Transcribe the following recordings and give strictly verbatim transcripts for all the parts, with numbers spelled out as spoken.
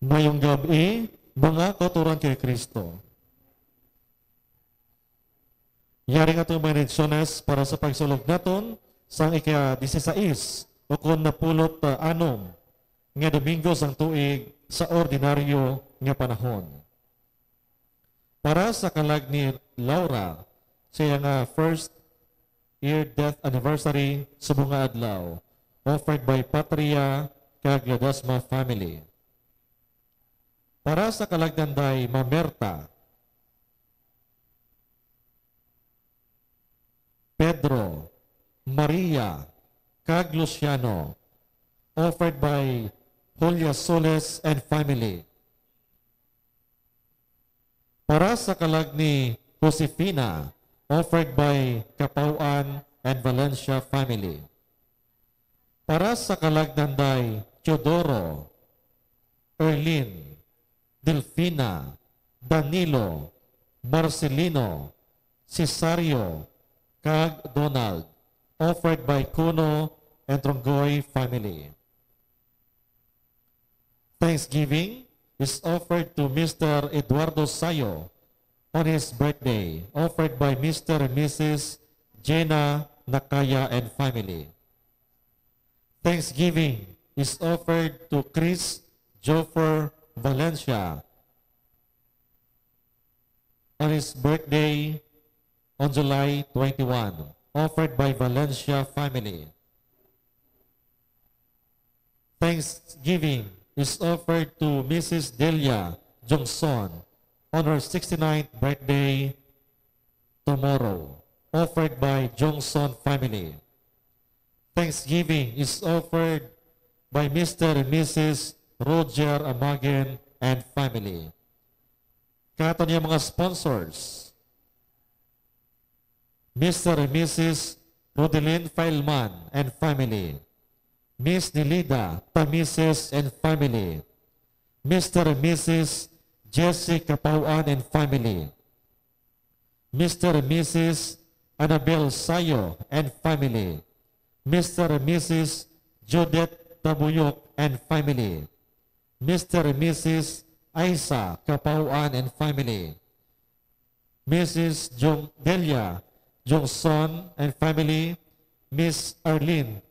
Mayong gab-i, mga kauturan kay Kristo. Yari nga itong mga benediksyunes para sa pagsulog naton sang ika-dieciséis o kon napulot, ah, anom nga Domingo sang tuig sa ordinaryo nga panahon. Para sa kalag ni Laura, sa iya nga first year death anniversary subong nga adlaw, offered by Patria kag Ledesma family. Para sa kalag ni Mamerta, Pedro, Maria, kag Luciano, offered by Julia Soles and family. Para sa kalag ni Josefina, offered by Kapaw-an and Valencia family. Para sa kalag ni Teodoro, Erlin, Delfina, Danilo, Marcelino, Cesario, kag Donald, offered by Kuno and Trongoy family. Thanksgiving is offered to Mister Eduardo Sayo on his birthday, offered by Mister and Missus Jenna Nakaya and family. Thanksgiving is offered to Chris Joffer Valencia on his birthday on July twenty-one, offered by Valencia family. Thanksgiving is offered to Missus Delia Jongson on her sixty-ninth birthday tomorrow, offered by Jongson family. Thanksgiving is offered by Mister and Missus Roger Amagen and family. Kag aton nga mga sponsors, Mister and Missus Rodelin Failman and family, Miss Nelida Tamises and family, Mister and Missus Jesse Kapaw-an and family, Mister and Missus Annabel Sayo and family, Mister and Missus Judith Tabuyok and family, Mister and Missus Aisa Kapaw-an and family, Missus Jong Delia Jongson and family, Miss Arlene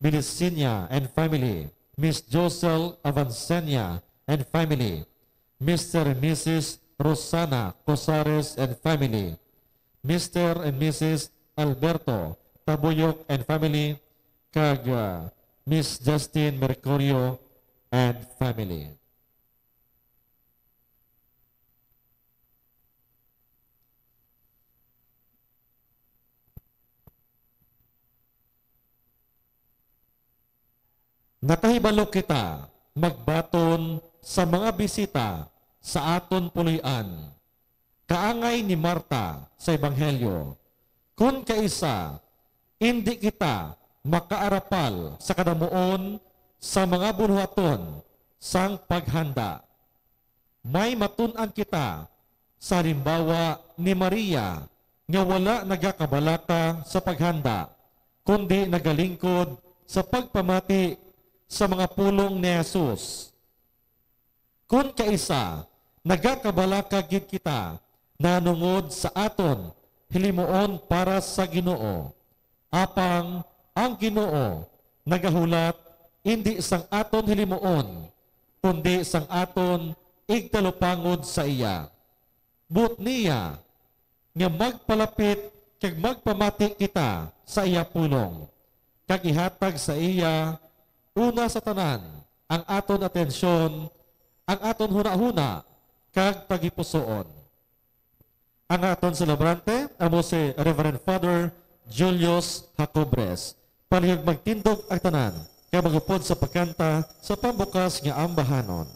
Bilisinia and family, Miss Josel Avancenia and family, Mister and Missus Rosana Cosares and family, Mister and Missus Alberto Tabuyok and family, kag, ah, Miss Justin Mercurio and family. Nakahibalo kita magbaton sa mga bisita sa aton puloy-an, kaangay ni Marta sa Ebanghelyo. Kon kaisa, indi kita makaarapal sa kadamuon sa mga bulohaton sang paghanda. May matun-an kita sa halimbawa ni Maria nga wala nagakabalaka sa paghanda, kundi nagalingkod sa pagpamati sa mga pulong ni Jesus. Kon kaisa, nagakabalaka gid kita nahanungod sa aton hilimuon para sa Ginoo. Apang ang Ginoo nagahulat indi sang aton hilimuon, kundi sang aton igtalupangod sa iya. Buot niya nga magpalapit kag magpamati kita sa iya pulong, kag ihatag sa iya una sa tanan ang aton atensyon, ang aton hunahuna, kag tagipusoon. Ang aton selebrante amo si Reverend Father Julius Jacobres. Palihog magtindog ang tanan, kag mag-upod sa pagkanta sa pambukas nga ambahanon.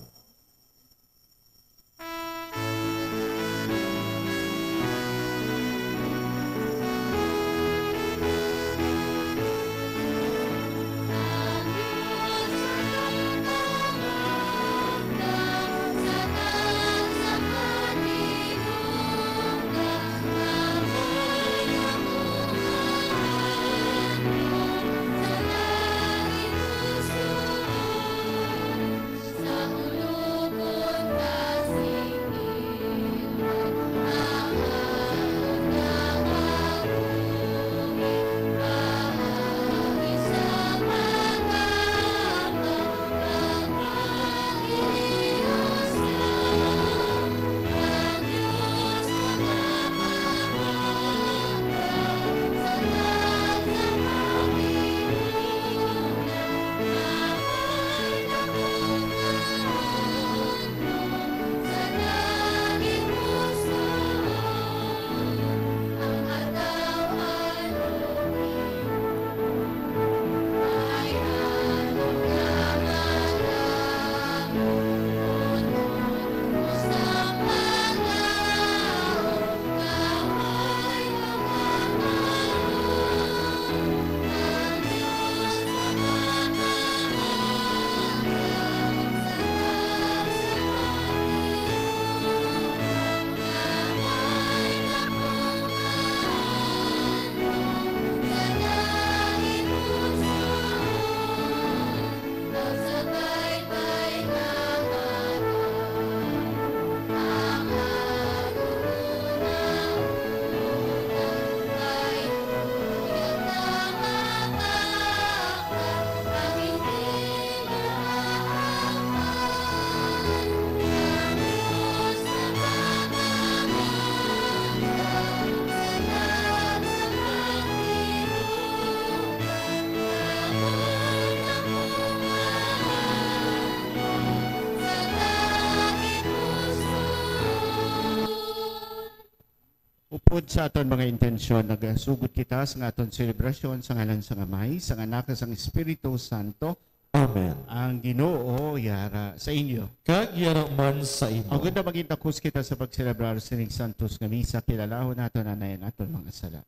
Upod sa aton mga intensyon, nagasugod kita sa aton selebrasyon sa ngalan sang Amay, sang Anak, kag sang Espiritu Santo. Amen. Ang Ginoo yara sa inyo. Kag yara man sa imo. Agod na maging takos kita sa pagselebrar sining santos nga misa, kilalahon naton anay ang aton mga sala.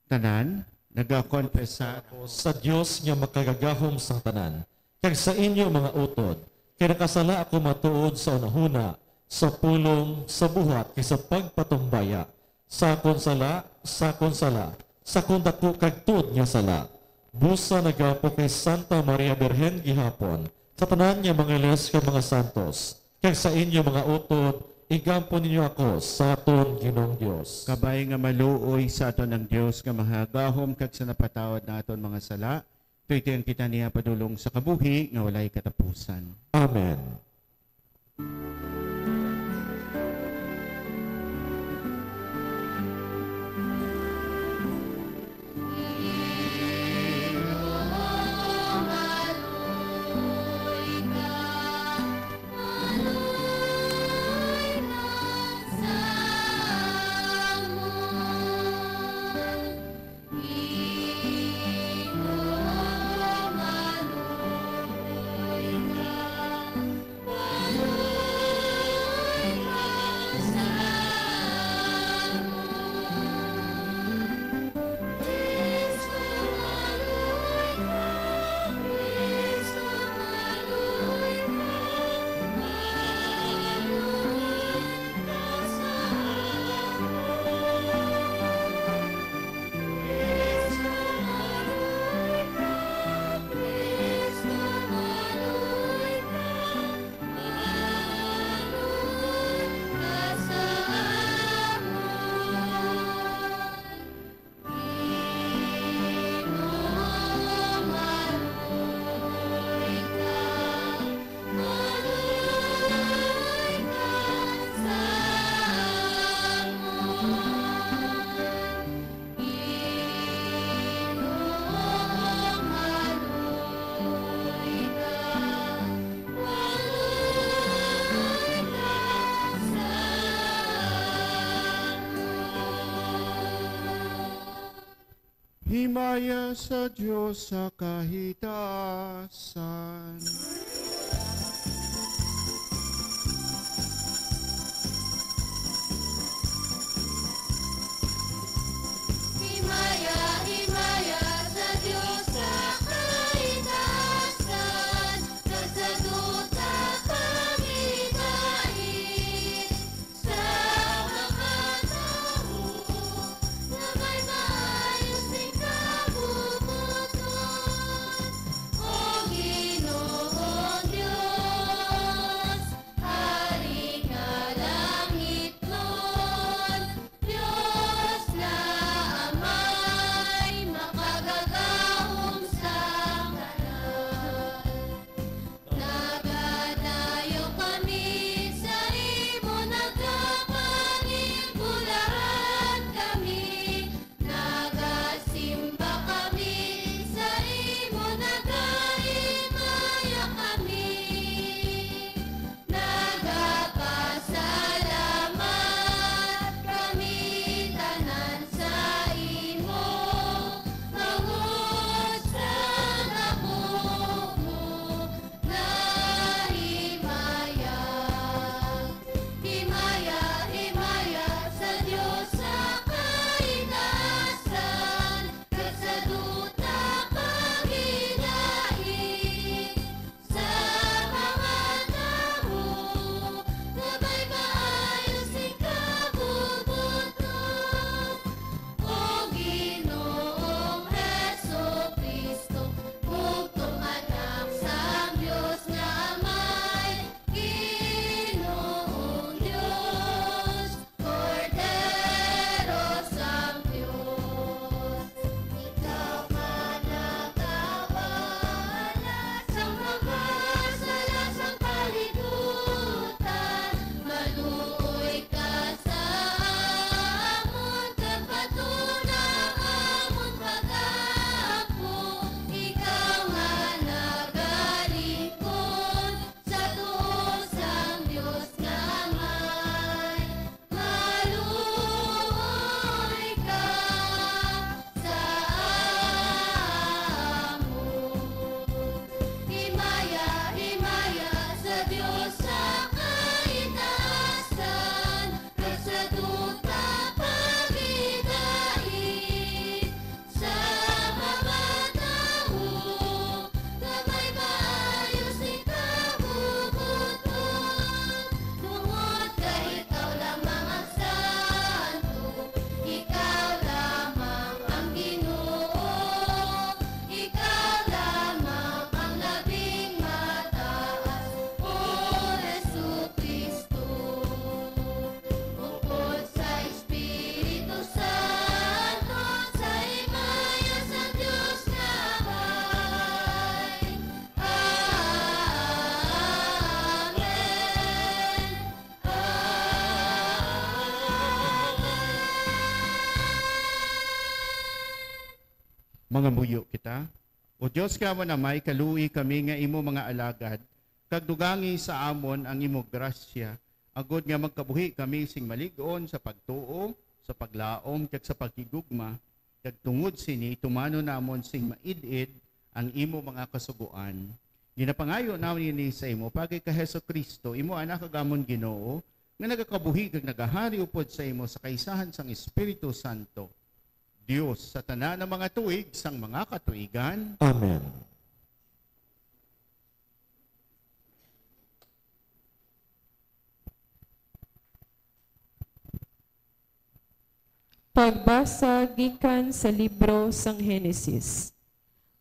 Tanan, nagakonfesa ako sa Dios nga makagagahom sa tanan, kag sa inyo, mga utod, kay nakasala ako matuod sa hunahuna, sa pulong, sa buhat, kag sa pagpatumbaya. Sa akon sala, sa akon sala, sa akon daku kag tuod nga sala. Busa nagaampo kay Santa Maria Birhen gihapon, sa tanan nga mga anghel kag mga santos, kag sa inyo, mga utod, igampo ninyo ako sa aton Ginoong Dios. Kabay nga maluoy sa aton ang Dios nga mahagahom kag sa napatawad na aton mga sala, tuytoyan kita niya padulong sa kabuhi nga walay katapusan. Amen. Himaya sa Dios sa kahitasan. Himaya, himaya sa Dios sa kahitasan, kag sa duta pangitain. Sa mga tawo nga may maayo sing kabubut-on, O Ginoo, Mangamuyo kita. O Dios nga amon Amay, kaluoyi kami nga imo mga alagad, kag dugangi sa amon ang imo grasya, agod nga magkabuhi kami sing malig-on sa pagtuo, sa paglaom, kag sa paghigugma, kag tungod sini tumanon namon sing maid-id ang imo mga kasugoan. Ginapangayo namon ini sa imo paagi kay Jesu-Cristo, imo Anak kag amon Ginoo, nga nagakabuhi kag nagahari upod sa imo sa kaisahan sang Espiritu Santo, Dios sa tanan nga mga tuig sang mga katuigan. Amen. Pagbasa gikan sa libro sang Henesis.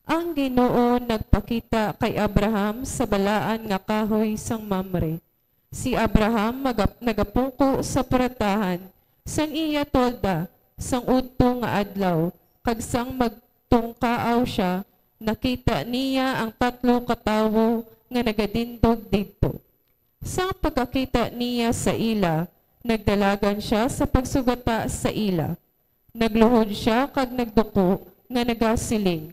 Ang Ginoo nagpakita kay Abraham sa balaan nga kahoy sang Mamre. Si Abraham maga-, nagapungko sa puratahan sang iya tolda sang udto nga adlaw, kag sang magtungkaaw sia, nakita niya ang tatlo ka tawo nga nagadindog didto. Sang pagkakita niya sa ila, nagdalagan sia sa pagsugata sa ila. Nagluhod sia kag nagduko nga nagasiling,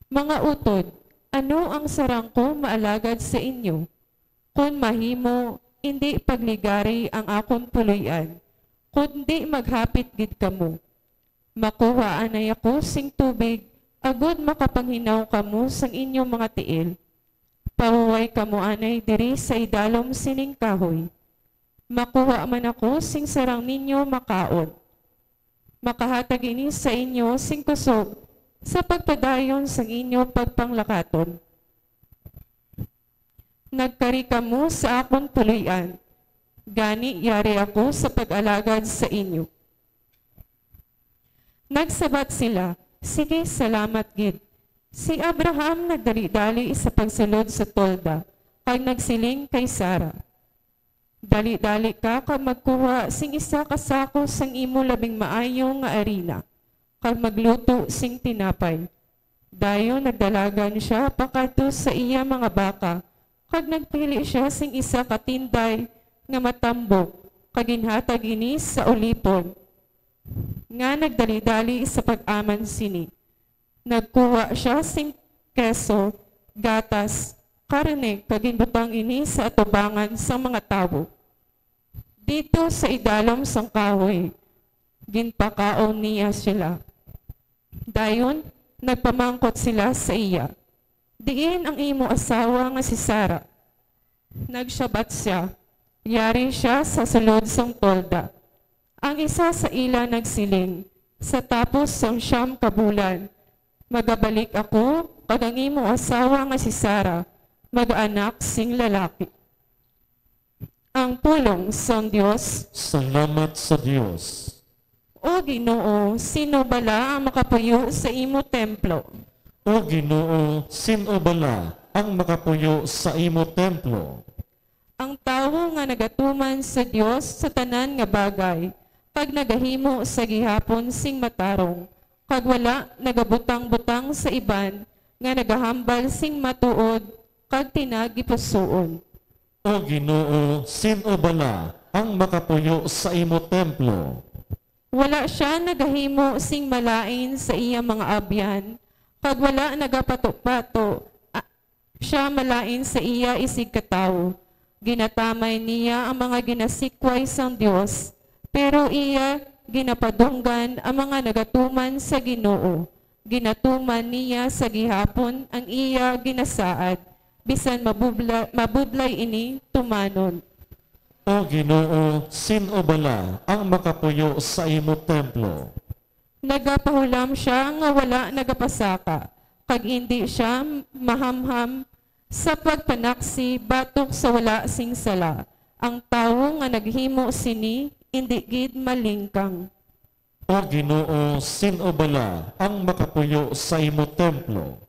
"Mga utod, ano ang sarang ko maalagad sa inyo? Kon mahimo, indi pagligari ang akon puloy-an, kundi maghapit gid kamo. Makuha anay ako sing tubig, agod makapanghinaw kamo sang inyo mga tiil. Pahuway kamo anay diri sa idalom sining kahoy. Makuha man ako sing sarang ninyo makaon. Makahatag ini sa inyo sing kusog sa pagpadayon sang inyo pagpanglakaton." Nagkari kamo sa akon puloy-an, gani yari ako sa pag-alagad sa inyo. Nagsabat sila, "Sige, salamat gid." Si Abraham nagdali-dali sa pagsulod sa tolda, kag nagsiling kay Sara, "Dali-dali ka kag magkuha sing isa ka sako sang imo labing maayo nga arina, kag magluto sing tinapay." Dayon nagdalagan sia pakadto sa iya mga baka, kag nagpili sia sing isa ka tinday nga matambok, kag ginhatag ini sa ulipon, nga nagdalidali sa pag-aman sini. Nagkuha sia sing keso, gatas, karne, kag ginbutang ini sa atubangan sang mga tawo. Didto sa idalom sang kahoy, ginpakaon niya sila. Dayon nagpamangkot sila sa iya, "Diin ang imo asawa nga si Sara?" Nagsabat sia, "Yari sia sa sulod sang tolda." Ang isa sa ila nagsiling, "Sa tapos sang siyam ka bulan, magabalik ako, kag ang imo asawa nga si Sara magaanak sing lalaki." Ang pulong sang Dios. Salamat sa Dios. O Ginoo, sino bala ang makapuyo sa imo templo? O Ginoo, sino bala ang makapuyo sa imo templo? Ang tawo nga nagatuman sa Dios sa tanan nga bagay, kag nagahimo sa gihapon sing matarong, kag wala nagabutang-butang sa iban, nga nagahambal sing matuod kag tinagipusoon. O Ginoo, sino bala ang makapuyo sa imo templo? Wala sia nagahimo sing malain sa iya mga abyan, kag wala nagapato-pato, a-, sia malain sa iya isigkatawo. Ginatamay niya ang mga ginasikway sang Dios, pero iya ginapadunggan ang mga nagatuman sa Ginoo. Ginatuman niya sa gihapon ang iya ginasaad, bisan mabubla-, mabudlay ini tumanon. O Ginoo, sino bala ang makapuyo sa imo templo? Nagapahulam sia nga wala nagapasaka, kag indi sia mahamham sa pagpanaksi batok sa wala sing sala. Ang tawo nga naghimo sini indi gid malingkang. O Ginoo, sino bala ang makapuyo sa imo templo?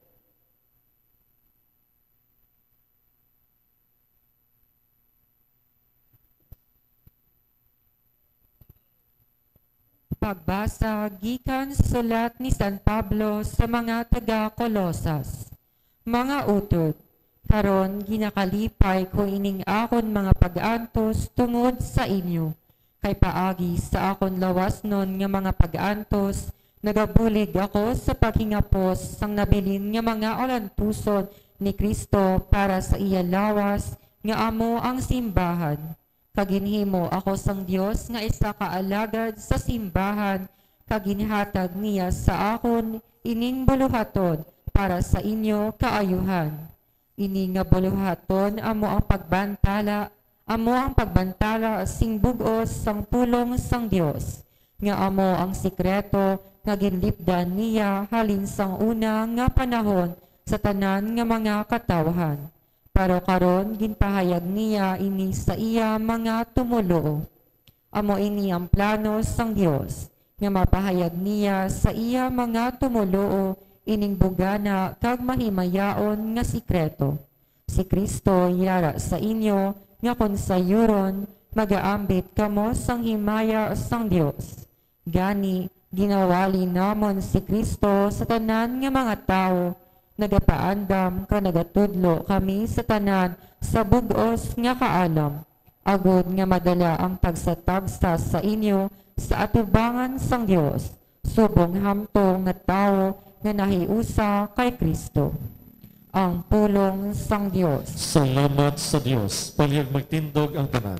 Pagbasa gikan sa sulat ni San Pablo sa mga taga-Colosas. Mga utod, karon ginakalipay ko ining akon mga pag-antos tungod sa inyo, kay paagi sa akon lawasnon nga mga pag-antos, Nagabulig ako sa paghingapos sang nabilin nga mga alantuson ni Cristo para sa iya lawas, nga amo ang simbahan. Kag ginhimo ako sang Dios nga isa ka alagad sa simbahan, kag ginhatag niya sa akon ining buluhaton para sa inyo kaayuhan. Ini nga buluhaton amo ang pagbantala, amo ang pagbantala sing bug-os sang pulong sang Dios, nga amo ang sikreto nga ginlipdan niya halin sang una nga panahon sa tanan nga mga katawuhan. Pero karon ginpahayag niya ini sa iya mga tumoluo. Amo ini ang plano sang Dios, nga mapahayag niya sa iya mga tumoluo ining bugana kag mahimayaon nga sikreto. Si Cristo yara sa inyo, nga kon sayuron, magaambit kamo sang himaya sang Dios. Gani, ginawali namon si Cristo sa tanan nga mga tawo, nagapaandam kag nagatudlo kami sa tanan sa bug-os nga kaalam, agod nga madala ang tagsa-tagsa sa inyo sa atubangan sang Dios, subong hamtong nga tawo nga nahiusa kay Cristo. Ang pulong sang Dios. Salamat sa Dios. Palihog magtindog ang tanan.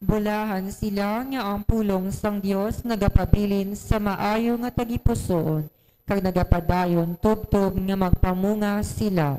Bulahan sila nga ang pulong sang Dios nagapabilin sa maayo nga tagipusoon, kag nagapadayon tubtob nga magpamunga sila.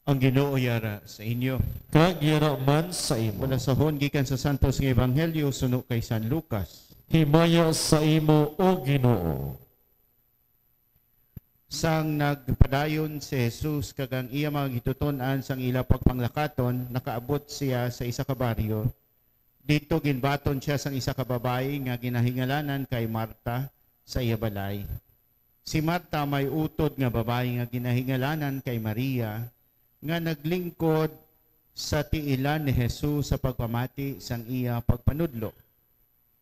Ang Ginoo yara sa inyo. Kag yara man sa imo. Balasahon gikan sa Santos nga Ebanghelyo suno kay San Lucas. Himaya sa imo, O Ginoo. Sang nagpadayon si Jesus kag ang iya mga gintuton-an sang ila pagpanglakaton, nakaabot sia sa isa ka baryo. Didto ginbaton sia sang isa ka babayi nga ginahingalanan kay Marta sa iya balay. Si Marta may utod nga babayi nga ginahingalanan kay Maria, nga naglingkod sa tiilan ni Jesus sa pagpamati sang iya pagpanudlo.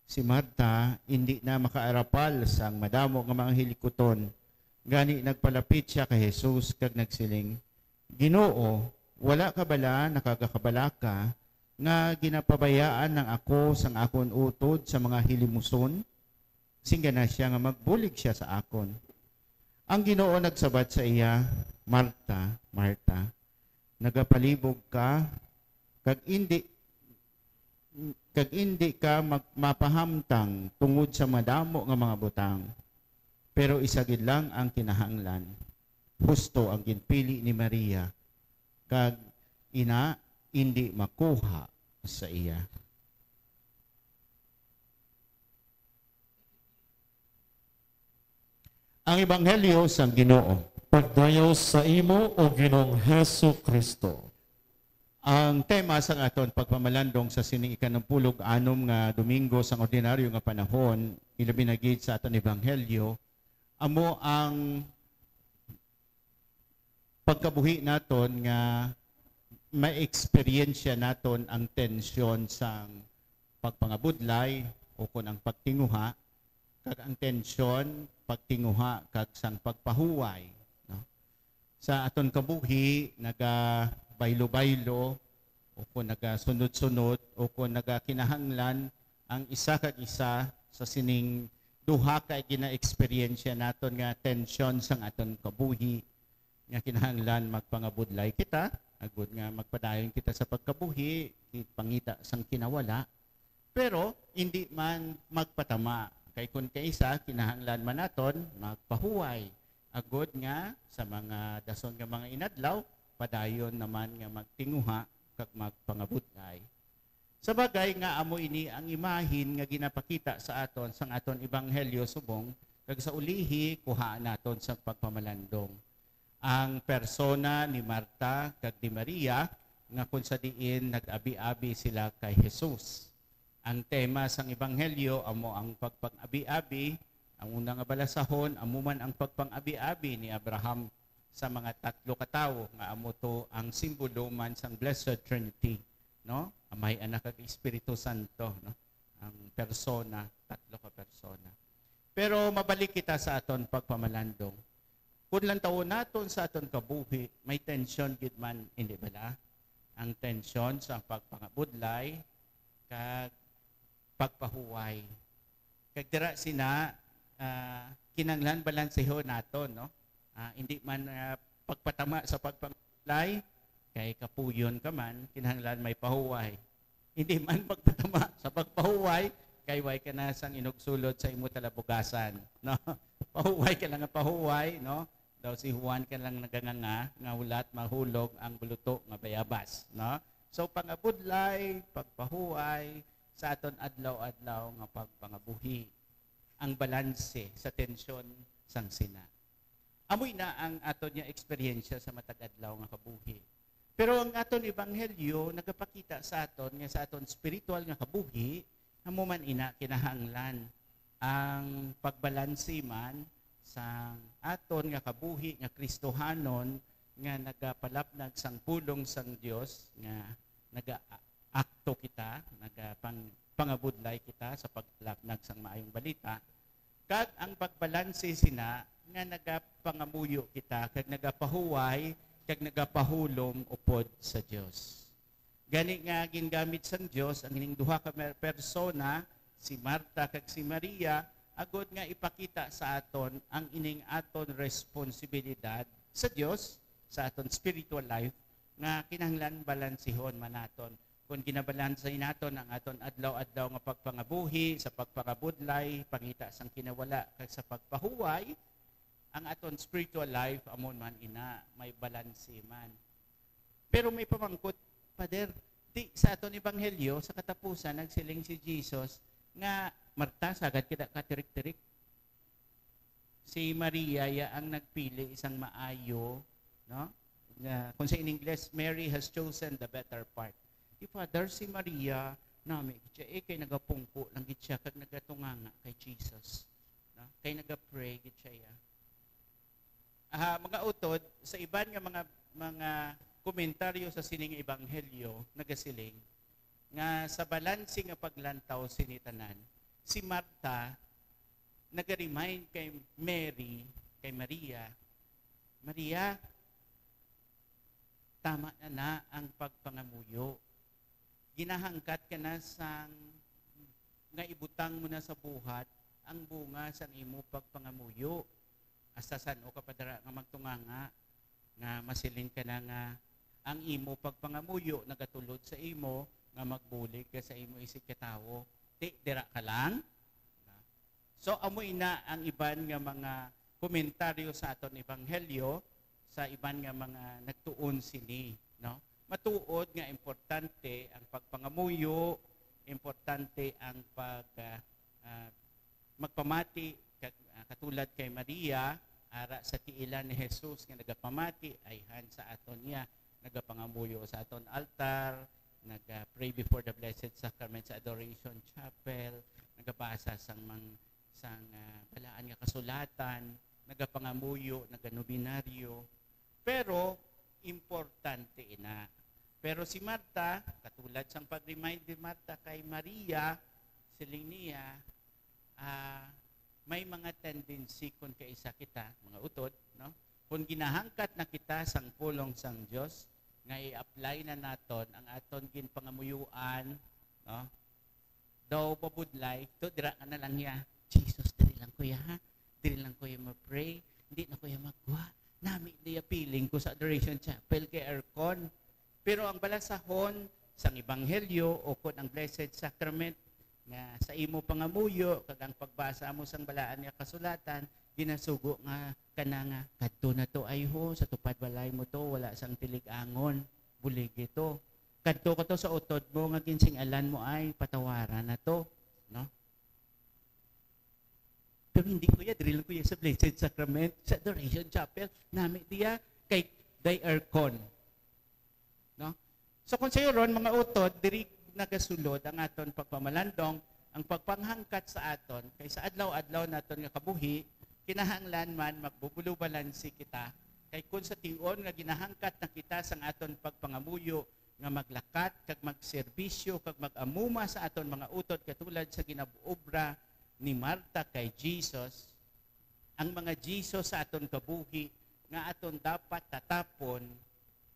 Si Marta indi na makaarapal sang madamo nga mga hilikuton, gani nagpalapit sia kay Jesus kag nagsiling, "Ginoo, wala ka bala nakagakabalaka nga ginapabayaan lang ako sang akon utod sa mga hilimuson? Singgana sia nga magbulig sia sa akon." Ang Ginoo nagsabat sa iya, "Marta, Marta, nagapalibog ka kag indi kag indi ka mag-, mapahamtang tungod sa madamo nga mga butang, pero isa gid lang ang kinahanglan. Husto ang ginpili ni Maria, kag ina indi makuha sa iya." Ang Ebanghelyo sang Ginoo. Pagdayaw sa imo, O Ginoong Hesu-Kristo. Ang tema sang aton pagpamalandong sa sining ikanumpulog anom nga Domingo sang ordinaryo nga panahon, ilabi na gid sa aton ebanghelyo, amo ang pagkabuhi naton nga ma-eksperyensya naton ang tensyon sang pagpangabudlay o kon ang pagtinguha, kag ang tensyon, pagtinguha, kag sang pagpahuway, no? Sa aton kabuhi, nagabaylo-baylo, o kon nagasunod-sunod, o kon nagakinahanglan ang isa kag isa sa sining duha ka gina-eksperyensya naton nga tensyon sang aton kabuhi, nga kinahanglan magpangabudlay kita, agud nga magpadayon kita sa pagkabuhi, pangita sang kinawala, pero hindi man magpatama. Kay kun kaisa, kinahanglan man naton magpahuway, agud nga sa mga dason nga mga inadlaw, padayon naman nga magtinguha kag magpangabudlay. Sa bagay nga amo ini ang imahin nga ginapakita sa aton sang aton ebanghelyo subong, kag sa ulihi kuhaan naton sang pagpamalandong ang persona ni Marta kag ni Maria, nga kung sa diin nag-abi-abi sila kay Jesus. Ang tema sang ebanghelyo amo ang pagpang-abi-abi. Ang una nga balasahon amo man ang pagpang-abi-abi ni Abraham sa mga tatlo ka tawo, nga amo to ang simbolo man sang Blessed Trinity, no? Amay, Anak, kag Espiritu Santo, no? Ang persona, tatlo ka persona. Pero mabalik kita sa aton pagpamalandong. Kung lantawon naton sa aton kabuhi, may tensyon gid man, hindi bala? Ang tensyon sa pagpangabudlay kag pagpahuway. Kag dira sina, ah, kinahanglan balansehon naton, no? Ah, hindi man, ah, pagpatama sa pagpangabudlay, kay kapuyon ka man, kinahanglan may pahuway. Hindi man pagpatama sa pagpahuway, kay way ka na sang inugsulod sa imo talabugasan, no? Pahuway ka lang nga pahuway, no? Daw si Juan ka lang naganganga nga hulat mahulog ang buluto nga bayabas, no? So, pangabudlay, pagpahuway sa aton adlaw-adlaw nga pagpangabuhi, ang balanse sa tensyon sang sina. Amo ina ang aton nga eksperyensya sa matag adlaw nga kabuhi. Pero ang aton ebanghelyo nagapakita sa aton nga sa aton spiritual nga kabuhi, amo man ina kinahanglan ang pagbalanse man sang aton nga kabuhi nga Kristohanon nga nagapalapnag sang pulong sang Dios, nga nagaakto kita, nagapang-, pangabudlay kita sa paglapnag sang maayong balita, kag ang pagbalanse sina nga nagapangamuyo kita kag nagapahuway kag nagapahulom upod sa Dios. Gani nga gingamit sang Dios ang ining duha ka mer-, persona, si Marta kag si Maria, agud nga ipakita sa aton ang ining aton responsibilidad sa Dios sa aton spiritual life, nga kinahanglan balansihon man naton. Kung ginabalanse naton ang aton adlaw-adlaw nga pagpangabuhi sa pagpangabudlay, pangita sang kinawala, kag sa pagpahuway, ang aton spiritual life, amo man ina, may balanse man. Pero may pamangkot, Pader, di sa aton ebanghelyo, sa katapusan, nagsiling si Jesus nga, "Marta, sagad kita katirik-tirik." Si Maria ya ang nagpili sang maayo, no? Nga, kung sa in English, "Mary has chosen the better part." Di, Father, si Maria, nami gid siya, eh, kay nagapungko lang gid siya kag nagatunganga kay Jesus, no? Kay nagapray gid siya, ya. Ah, mga utod, sa iban nga mga, mga komentaryo sa sining ebanghelyo, nagasiling nga sa balanse nga paglantaw sini tanan, si Marta naga-remind kay Mary, kay Maria, "Maria, tama na na ang pagpangamuyo. Ginahangkat ka na sang nga ibutang mo na sa buhat ang bunga sang imo pagpangamuyo. Hasta san-o ka pa dira nga magtunganga, nga masiling ka na nga ang imo pagpangamuyo nagatulod sa imo nga magbulig ka sa imo isigkatawo. Ti, dira ka lang." So, amo ina ang iban nga mga komentaryo sa aton ebanghelyo, sa iban nga mga nagtuon sini, no? Matuod nga importante ang pagpangamuyo, importante ang pag, ah, ah, magpamati, kag, ah, katulad kay Maria, ara sa tiilan ni Jesus nga nagapamati, ayhan sa aton niya, nagapangamuyo sa aton altar, naga-pray before the Blessed Sacrament sa Adoration Chapel, nagabasa sang mang-, sang, ah, balaan nga kasulatan, nagapangamuyo, naganobinaryo. Pero importante ina. Pero si Marta, katulad sang pag-remind ni Marta kay Maria, siling niya, ah, may mga tendency kun kaisa kita, mga utod, no? Kung ginahangkat na kita sang pulong sang Dios, nga i-apply na naton ang aton ginpangamuyuan, no? Daw mabudlay, to, dira ka na lang niya, "Jesus, dali lang kuya, ha? Diri lang, kuya, ma-pray. Hindi na, kuya, magwa. Nami niya feeling ko sa Adoration Chapel kay aircon. Pero ang balasahon sang ebanghelyo o kon ang Blessed Sacrament nga sa imo pangamuyo kag ang pagbasa mo sang balaan nga kasulatan, ginasugo nga kana nga, "Kadto na to, ay ho, sa tupad balay mo to, wala sang tilig-angon, buligi to. Kadto ka to sa utod mo nga ginsing-alan mo, ay, patawaran na to," no? Pero hindi, kuya, diri lang, kuya, sa Blessed Sacrament, sa Adoration Chapel, nami diya kay day aircon. No? So kung sayo ron, mga utod, diri nagasulod ang aton pagpamalandong, ang pagpanghangkat sa aton, kay sa adlaw-adlaw naton nga kabuhi, kinahanglan man magbubulubalansi kita, kay kun sa tion nga ginahangkat na kita sang aton pagpangamuyo nga maglakat kag magserbisyo kag mag-amuma sa aton mga utod katulad sa ginab-obra ni Marta kay Jesus, ang mga Jesus sa aton kabuhi nga aton dapat tatapon,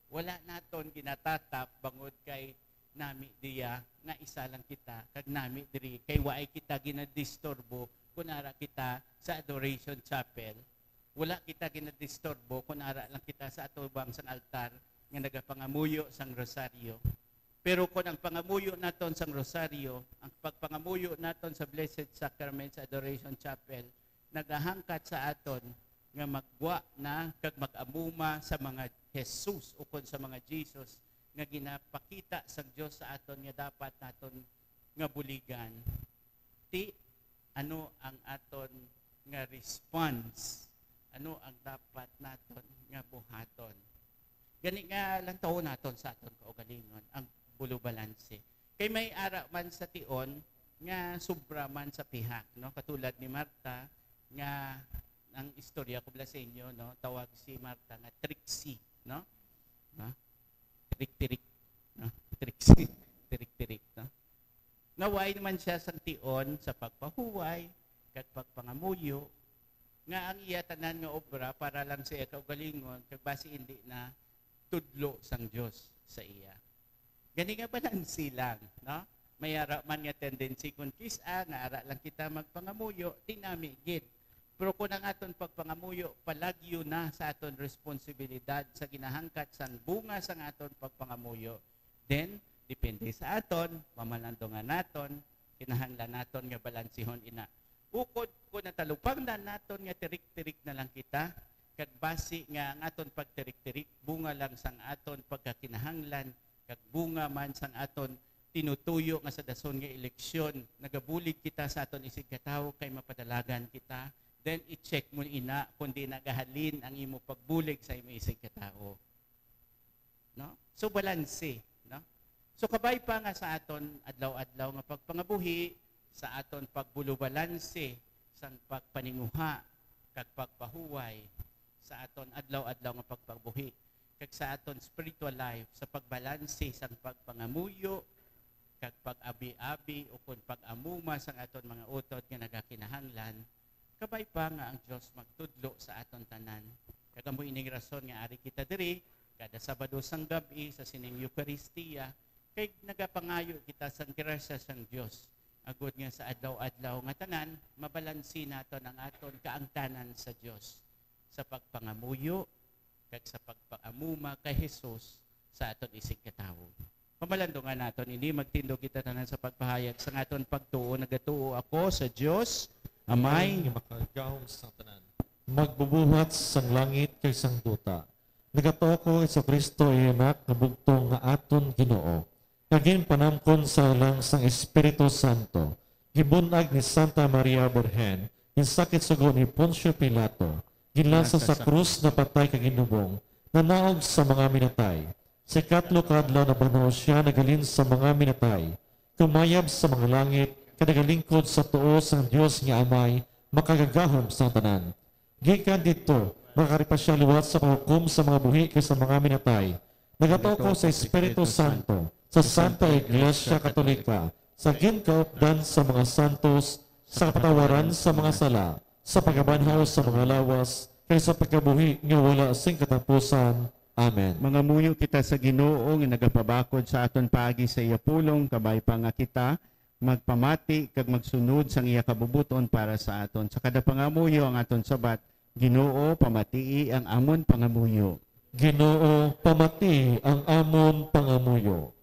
wala naton ginatatap bangod kay nami diya nga isa lang kita kag nami diri kay waay kita ginadisturbo kun ara kita sa Adoration Chapel. Wala kita ginadisturbo kun ara lang kita sa atubang sang altar nga nagapangamuyo sang rosaryo. Pero kun ang pangamuyo naton sang rosaryo, ang pagpangamuyo naton sa Blessed Sacrament sa Adoration Chapel, nagahangkat sa aton nga maggwa na kag mag-amuma sa mga Jesus ukon sa mga Jesus nga ginapakita sang Dios sa aton nga dapat naton nga buligan. Ti, ano ang aton nga response? Ano ang dapat naton nga buhaton? Gani nga lantawon naton sa aton kaugalingon ang bulubalanse. Kay may ara man sa tion nga sobra man sa pihak, no? Katulad ni Marta nga ang istorya ko bala sa inyo, no? Tawag si Marta nga Trixie, no? No? Tirik-tirik, no? Trixie, tirik-tirik, no? Nga way naman siya sang tion sa pagpahuway kag pagpangamuyo, nga ang iya tanan nga obra para lang sa iya kaugalingon kag basi indi na tudlo sang Dios sa iya. Gani nga balansi lang, no? May ara man nga tendency kun kis-a nga ara lang kita magpangamuyo, ti nami gid. Pero kun ang aton pagpangamuyo palagyo na sa aton responsibilidad sa ginahangkat sang bunga sang aton pagpangamuyo, then depende sa aton, mamalandungan naton, kinahanglan naton nga balansihon ina. Ukod kun natalupangdan naton nga tirik-tirik na lang kita, kag basi nga ang aton pagtirik-tirik bunga lang sang aton pagkakinahanglan, kag bunga man sang aton tinutuyo nga sa dason nga eleksyon nagabulig kita sa aton isigkatawo kay mapadalagan kita, then i-check mo ina kon diin nagahalin ang imo pagbulig sa imo isigkatawo. No? So, balanse, no? So, kabay pa nga sa aton adlaw-adlaw nga pagpangabuhi, sa aton pagbulubalanse sang pagpaninguha kag pagpahuway, sa aton adlaw-adlaw nga pagpangabuhi, kag sa aton spiritual life, sa pagbalanse sang pagpangamuyo kag pag-abi-abi ukon pag-amuma sang aton mga utod nga nagakinahanglan, kabay pa nga ang Dios magtudlo sa aton tanan. Kag amo ining rason nga ari kita diri kada Sabado sang gab-i sa sining Eukaristia, kay nagapangayo kita sang grasya sang Dios, agod nga sa adlaw-adlaw nga tanan mabalansi naton ang aton kaangtanan sa Dios sa pagpangamuyo kag sa pagpaamuma kay Jesus sa aton isigkatawo. Pamalandungan naton ini, magtindog kita tanan sa pagpahayag sang aton pagtuo. Nagatuo ako sa Dios, Amay, nga makagahom sa tanan, magbubuhat sang langit kag sang duta. Nagatuo ko kay Jesu-Cristo, iya Anak nga bugtong, nga aton Ginoo, nga ginpanamkon sa lang sang Espiritu Santo, gibun-ag ni Santa Maria Birhen, ginsakit sugo ni Poncio Pilato, ginlasa sa krus, napatay kag ginubong, nanaog sa mga minatay. Sa ikatlo ka adlaw nabanhaw sia, naghalin sa mga minatay, kumayab sa mga langit, kag nagalingkod sa tuo sang Dios nga Amay makagagahom sang tanan. Gikan didto, makakari pa sia liwat sa paghukom sa mga buhi kag sa mga minatay. Nagatuo ko sa Espiritu Santo, sa Santa Iglesia Katolika, sa ginkaupdan sa mga santos, sa kapatawaran sa mga sala, sa pagkabanhaw sa mga lawas, kag sa pagkabuhi nga wala sing katapusan. Amen. Mangamuyo kita sa Ginoo nga nagapabakod sa aton paagi sa iya pulong, kabay pa nga kita magpamati kag magsunod sang iya kabubuton para sa aton. Sa kada pangamuyo ang aton sabat, Ginoo, pamatii ang amon pangamuyo. Ginoo, pamatii ang amon pangamuyo.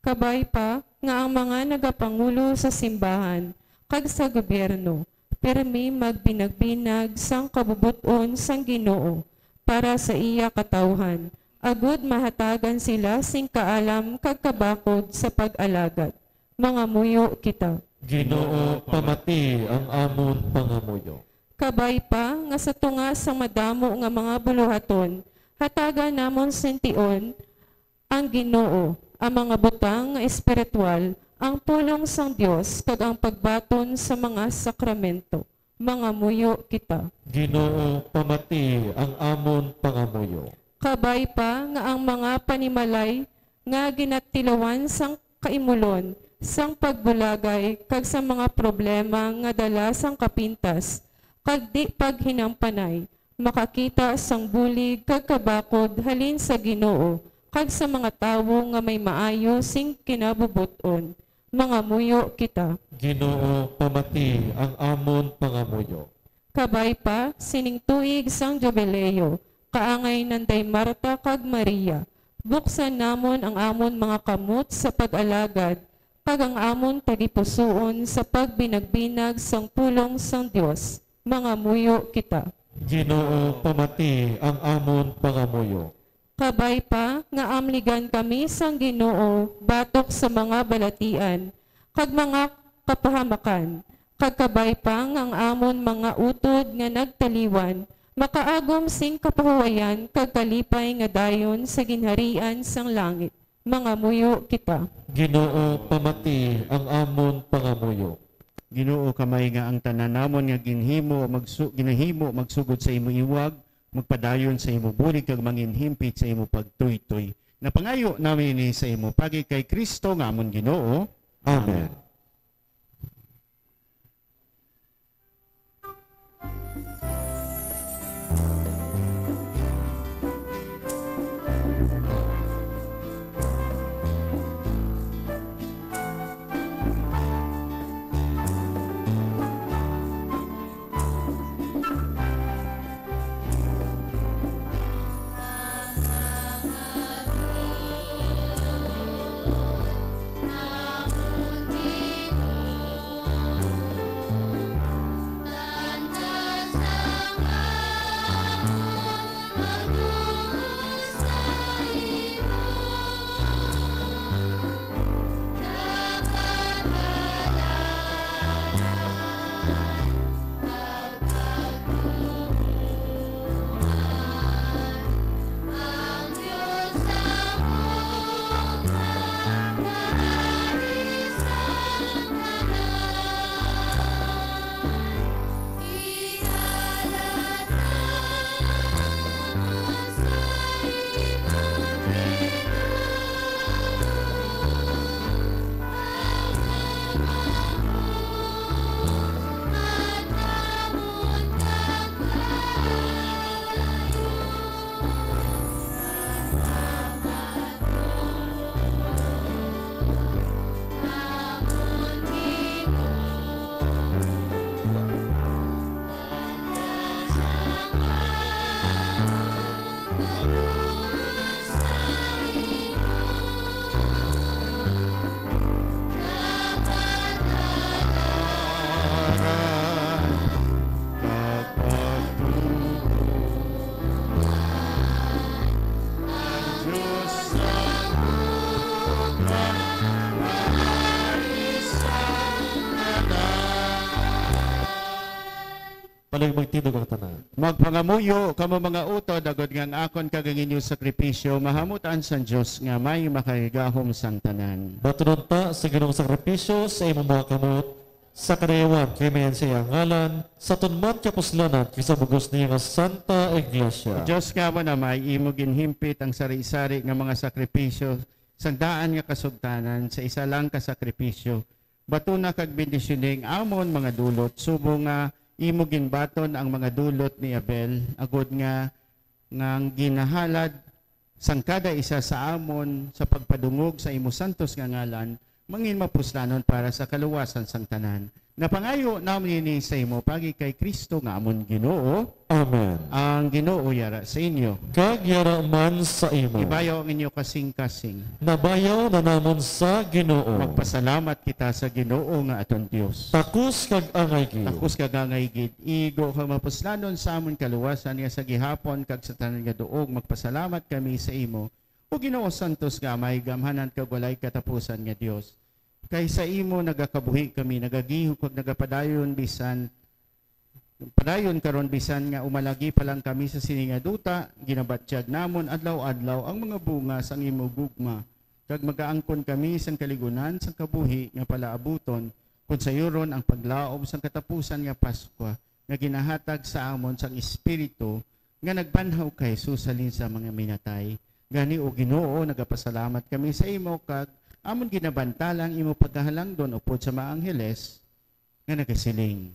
Kabay pa nga ang mga nagapangulo sa simbahan kag sa gobyerno pirmi magbinagbinag sang kabubot-on sang Ginoo para sa iya katawuhan, agud mahatagan sila sing kaalam kag kabakod sa pag-alagad. Mangamuyo kita. Ginoo, pamati ang amon pangamuyo. Kabay pa nga sa tunga sang madamo nga mga buluhaton, hatagan namon sing tion ang Ginoo, ang mga butang nga espiritual, ang pulong sang Dios, kag ang pagbaton sa mga sakramento. Mangamuyo kita. Ginoo, pamati ang amon pangamuyo. Kabay pa nga ang mga panimalay nga ginatilawan sang kaimulon, sang pagbulagay, kag sa mga problema nga dala sang kapintas, kag di paghinampanay, makakita sang bulig kag kabakod halin sa Ginoo kag sa mga tawo nga may maayo sing kinabubot-on. Mangamuyo kita. Ginoo, pamati ang amon pangamuyo. Kabay pa, sining tuig sang Jubileo, kaangay nanday Marta kag Maria, buksan namon ang amon mga kamot sa pag-alagad kag ang amon tagipusoon sa pagbinagbinag sang pulong sang Dios. Mangamuyo kita. Ginoo, pamati ang amon pangamuyo. Kabay pa nga amligan kami sang Ginoo batok sa mga balatian kag mga kapahamakan, kag kabay pa nga ang amon mga utod nga nagtaliwan makaagom sing kapahuwayan kag kalipay nga dayon sa ginharian sang langit. Mangamuyo kita. Ginoo, pamati ang amon pangamuyo. Ginoo, kamay nga ang tanan namon nga ginhimo magsu-, ginahimo magsugod sa imo iwag, magpadayon sa imo bulig kag manginhimpit sa imo pagtuytoy. Napangayo namin ini sa imo pagi kay Cristo nga amon Ginoo. Amen. Palig magtindog ang tanan. Magpangamuyo kamo, mga utod, agod nga ang akon kag ang inyo sakripisyo mahamutan sang Dios nga may makahigahom sang tanan. Batunon ta sa Ginoong sakripisyo sa imong mga kamot, sa kadayawan kay mayan sa iya ngalan, sa tunmat kapuslanan kag sa bug-os niya nga Santa Iglesia. Dios nga amon Amay, imo ginhimpit ang sari-sari nga mga sakripisyo sang daan nga kasugtanan sa isa lang ka sakripisyo. Batuna kag bendisyoni ang amon mga dulot, subong nga imo ginbaton ang mga dulot ni Abel, agod nga, nga ang ginahalad sang kada isa sa amon sa pagpadungog sa imo santos nga ngalan, mangin mapuslanon para sa kaluwasan sang tanan. Napangayo namon ini sa imo pagi kay Cristo nga amon Ginoo. Amen. Ang Ginoo yara sa inyo. Kag yara man sa imo. Ibayaw ang inyo kasing-kasing. Nabayaw na namon sa Ginoo. Magpasalamat kita sa Ginoo nga aton Dios. Takos kag angay gid. Takos kag angay gid. Igo kag mapuslanon sa amon kaluwasan nga sa gihapon kag sa tanan nga duog magpasalamat kami sa imo, O Ginoo, santos nga Amay, gamhanan kag walay katapusan nga Dios. Kay sa imo nagakabuhi kami, nagagihog kag nagapadayon bisan padayon karon, bisan nga umalagi pa lang kami sa sini nga duta, ginabatyag namon adlaw-adlaw ang mga bunga sang imo gugma, kag magaangkon kami sang kaligunan sang kabuhi nga palaabuton, kon sayuron ang paglaom sang katapusan nga Pascua nga ginahatag sa amon sang Espiritu nga nagbanhaw kay Jesus halin sa mga minatay. Gani, O Ginoo, nagapasalamat kami sa imo kag amon ginabantala ang imo pagkahalangdon upod sa mga angheles nga nagasiling.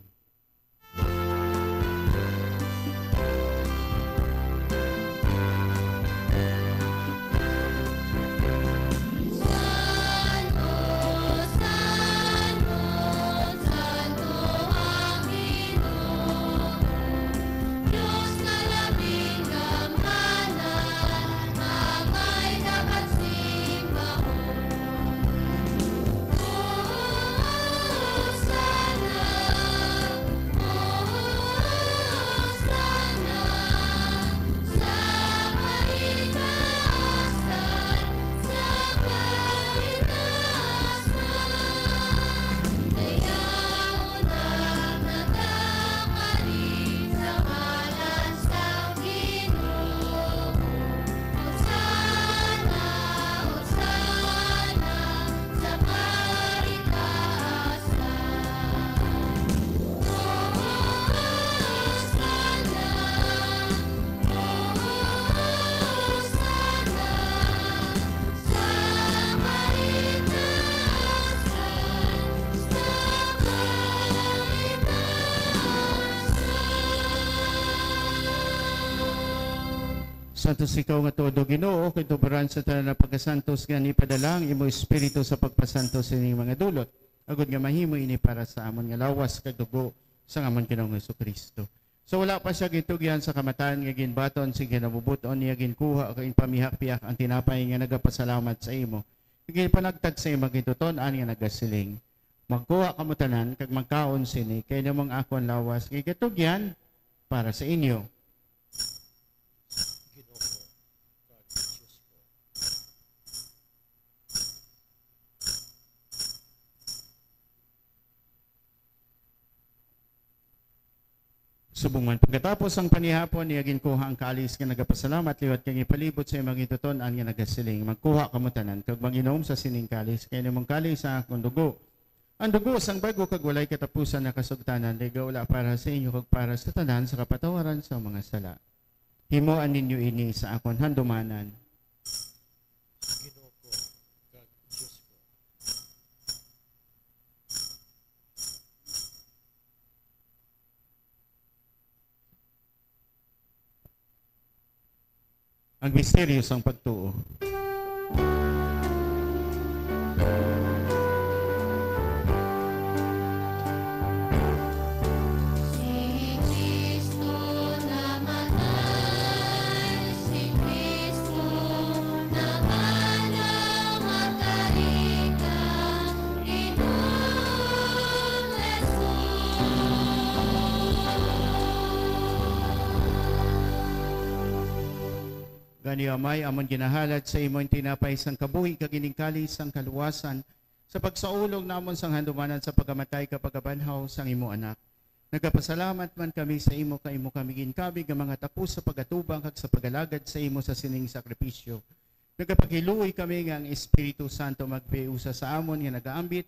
Santos ikaw nga todo, Ginoo, kay tubaran sa tanan nga pagkasantos, nga nipadala ang imo Espiritu sa pagpasantos sining mga dulot, agod nga mahimo ini para sa amon nga lawas kag dugo sang amon Ginoong Jesu-Cristo. Sa wala pa sia gintugyan sa kamatayon, nga ginbaton sing kinabubot-on niya, ginkuha kag ginpamihak-pihak ang tinapay nga nagapasalamat sa imo, ginpanagtag sa imo gintuton-an nga nagasiling, "Magkuha kamo tanan kag magkaon sini, kay amo ang akon lawas nga ginatugyan para sa inyo." Ginoo ko kag Dios ko. Subong man, pagkatapos sang panihapon, iya ginkuha ang kalis nga nagapasalamat liwat kag ginpalibot sa imo gintuton-an nga nagasiling, "Magkuha kamo tanan kag mag-inom sa sining kalis, kay amo ang kalis sa akon dugo, ang dugo sang bag-o kag walay katapusan nga kasugtanan, nga igaula para sa inyo kag para sa tanan sa kapatawaran sa mga sala. Himoa ninyo ini sa akon handumanan." Ginoo ko kag Dios ko. Ang misteryo sang pagtuo. Si Cristo namatay, si Cristo nabanhaw, matarika, Ginoong Jesus. Gani, Amay, amon ginahalad sa imo ang tinapay sang kabuhi kag ining kalis sang kaluwasan, sa pagsaulog namon sang handumanan sa pagkamatay kag pagkabanhaw sang imo Anak. Nagapasalamat man kami sa imo kay imo kami ginkabig nga mga takos sa pag-atubang kag sa pag-alagad sa imo sa sining sakripisyo. Nagapaghiluoy kami nga ang Espiritu Santo magpahiusa sa amon nga nagaambit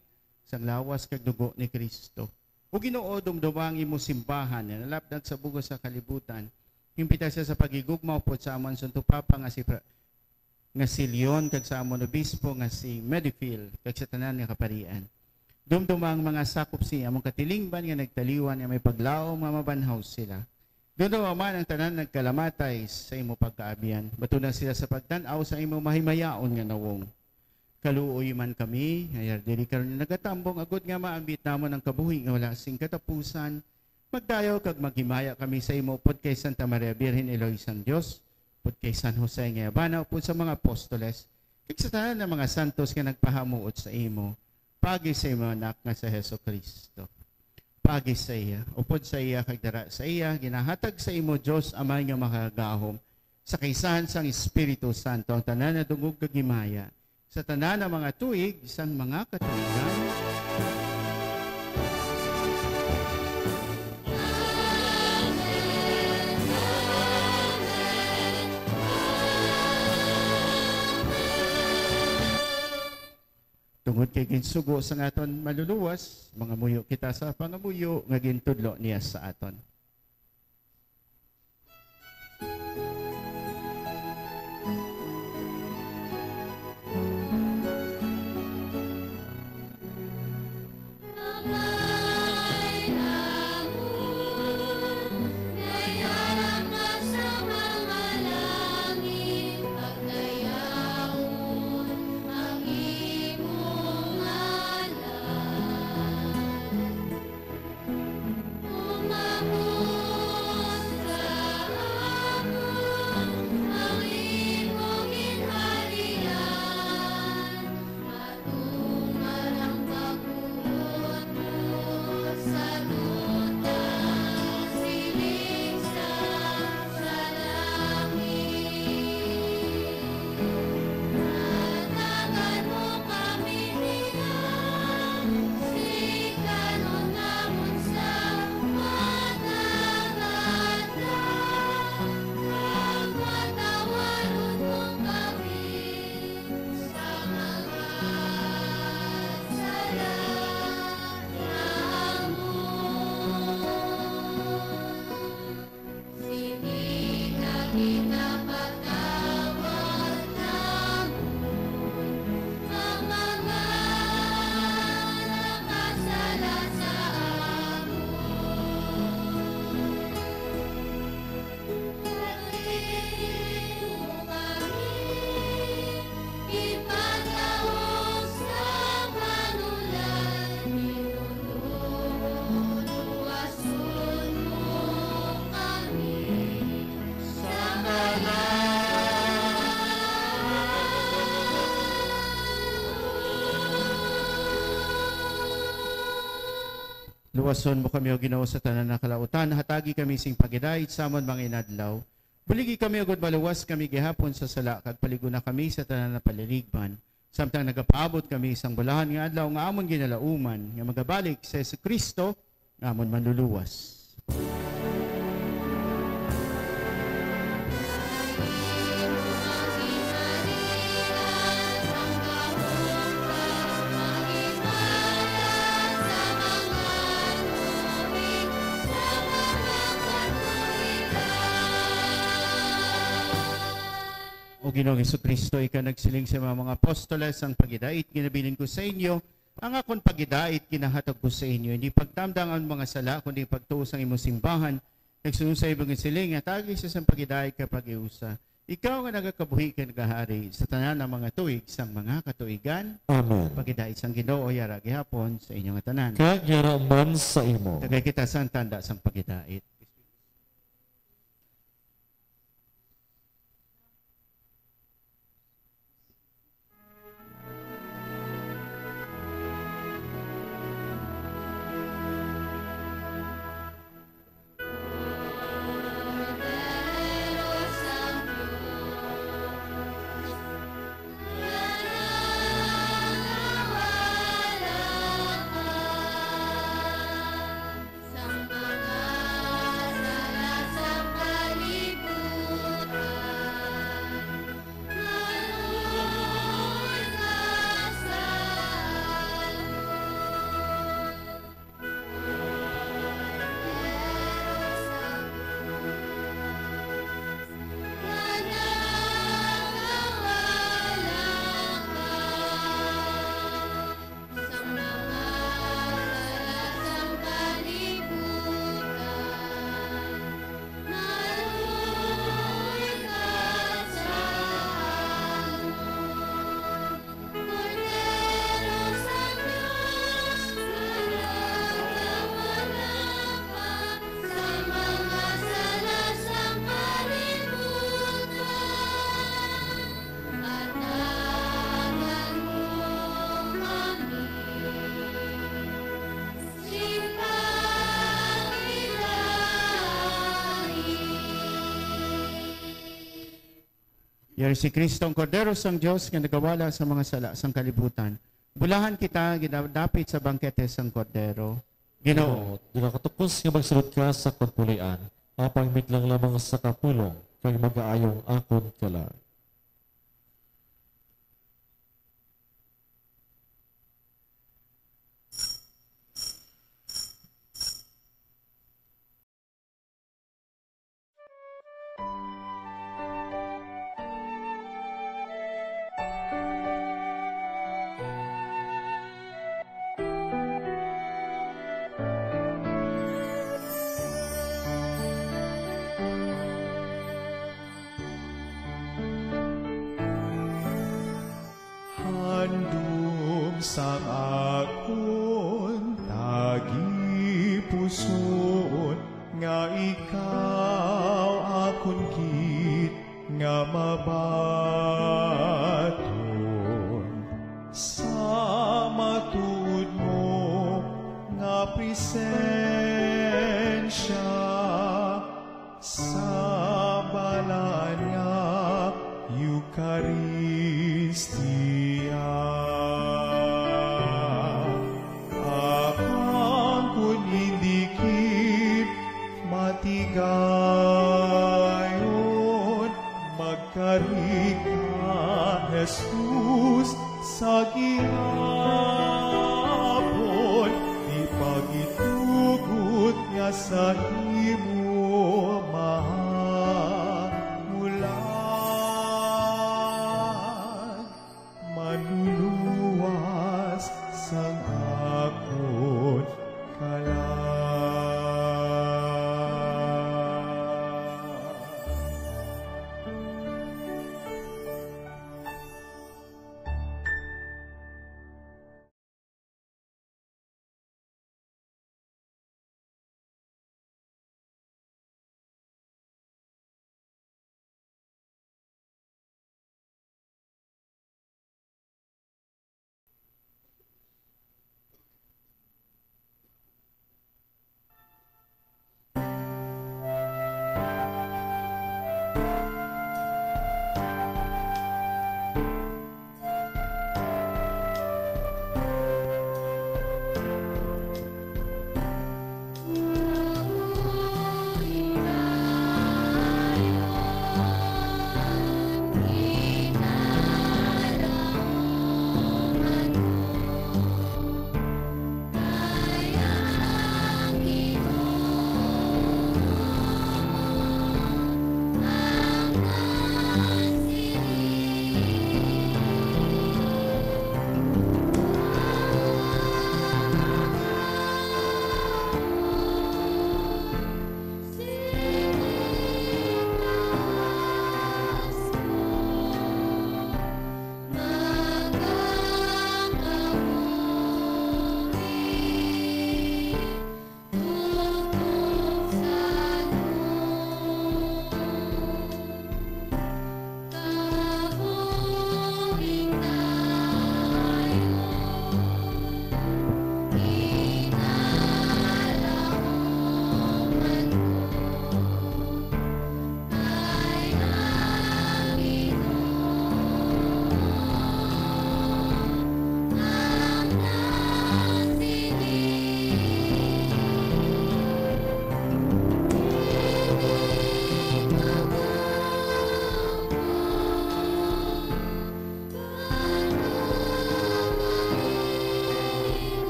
sang lawas kag dugo ni Cristo. O Ginoo, dumduma ang imo simbahan nga nalapdan sa bug-os nga kalibutan. Himpita sia sa paghigugma upod sa amon Santo Papa nga si Fra-, nga si Leon, kag sa amon obispo nga si Medifil, kag sa tanan nga kaparian. Dumduma ang mga sakop sa amon katilingban nga nagtaliwan nga may paglaom nga mabanhaw sila. Dunawa man ang tanan nagkalamatay sa imo pagkaabyan. Batuna sila sa pagtan-aw sa imo mahimayaon nga nawong. Kaluoy man kami nga diri karon nagatambong, agod nga maambit namon ang kabuhi nga wala sing katapusan. Magdayaw kag maghimaya kami sa imo upod kay Santa Maria Birhen, Iloy sang Dios, upod kay San Jose nga yabana, upod sa mga apostoles, kag sa tanan nga mga santos nga nagpahamuot sa imo, pagi sa imo Anak nga si Jesu-Cristo. Pagi sa iya, upod sa iya, kag dara sa iya, ginahatag sa imo, Dios Amay nga makagagahom, sa kaisahan sang Espiritu Santo, ang tanan nga dungog kag himaya, sa tanan nga mga tuig sang mga katuigan. Tungod kay ginsugo sang aton Manluluwas, mangamuyo kita sa pangamuyo nga gintudlo niya sa aton. Luwason mo kami, O Ginoo, sa tanan nga kalautan. Hatagi kami sing pagidait sa amon mga inadlaw. Buligi kami, agod maluwas kami gihapon sa sala, kag palig-ona kami sa tanan nga paliligban. Samtang nagapaabot kami sang bulahan nga adlaw nga amon ginalauman, nga magabalik si Jesu-Cristo nga amon Manluluwas. O Ginoong Jesu-Cristo, ikaw nagsiling sa mga, mga apostoles, "Ang pagidait ginabilin ko sa inyo, ang akon pagidait ginahatag ko sa inyo." Hindi pagtamdang ang mga sala, kundi pagtuo sang imong simbahan. Nagsunod sa imong siling, hatagi sa sang pagidait ka pag-iusa. Ikaw nga nagakabuhi kag nagahari sa tanan nga mga tuig sang mga katuigan. Amen. Pagidait sang Ginoo, yara gihapon sa inyo nga tanan. Kag yara man sa imo. Tagay kita sang tanda sang pagidait. Yari si Kristo, ang Kordero sang Dios nga nagawala sa mga sala sang kalibutan. Bulahan kita ginadapit sa bangkete sang Kordero. Ginoo, di ka katukos nga magsulod ka sa akon pulian, apang mitlang lamang sa kapulong, kag magaayo ang akon kalag. Handom sang akon tagipusoon nga ikaw akon gid nga mabaton sa matuod mo nga presensya sa balaan nga Eukaristia. Apang kon indi gid matigayon, magkari ka, Jesus, sa gihapon, di pagitugot nga sa imo mahamulan, manluluwas sang akon kalag.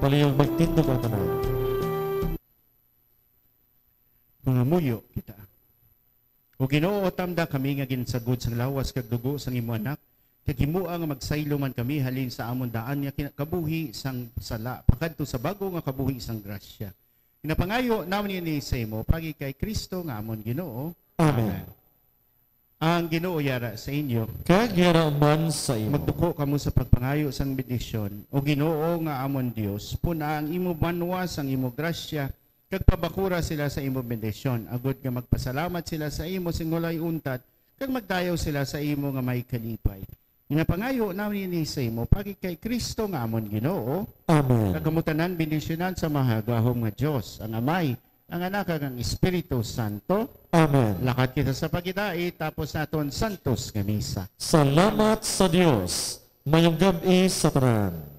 Palihog magtindog ang tanan. Mangamuyo kita. O Ginoo, tamda kami nga ginsagod sang lawas kag dugo sang imo Anak, kag himoa nga magsaylo man kami halin sa amon daan nga kina-, kabuhi sang sala pakadto sa bag-o nga kabuhi sang grasya. Ginapangayo namon ini sa imo paagi kay Cristo nga amon Ginoo. Amen. Ang Ginoo yara sa inyo. Kag yara man sa imo. Magduko kamo sa pagpangayo sang bendisyon. O Ginoo nga amon Dios, puna ang imo banwa sang imo grasya, kag pabakura sila sa imo bendisyon, agod nga magpasalamat sila sa imo sing walay untat, kag magdayaw sila sa imo nga may kalipay. Ginapangayo namon ini sa imo paagi kay Cristo nga amon Ginoo. Amen. Kag kamo tanan bendisyonan sa mahagahom nga Dios, ang Amay, ang Anak, kag ang Espiritu Santo. Amen. Lakat kita sa pagidait, tapos naton santos nga misa. Salamat sa Dios. Mayong gab-i sa tanan.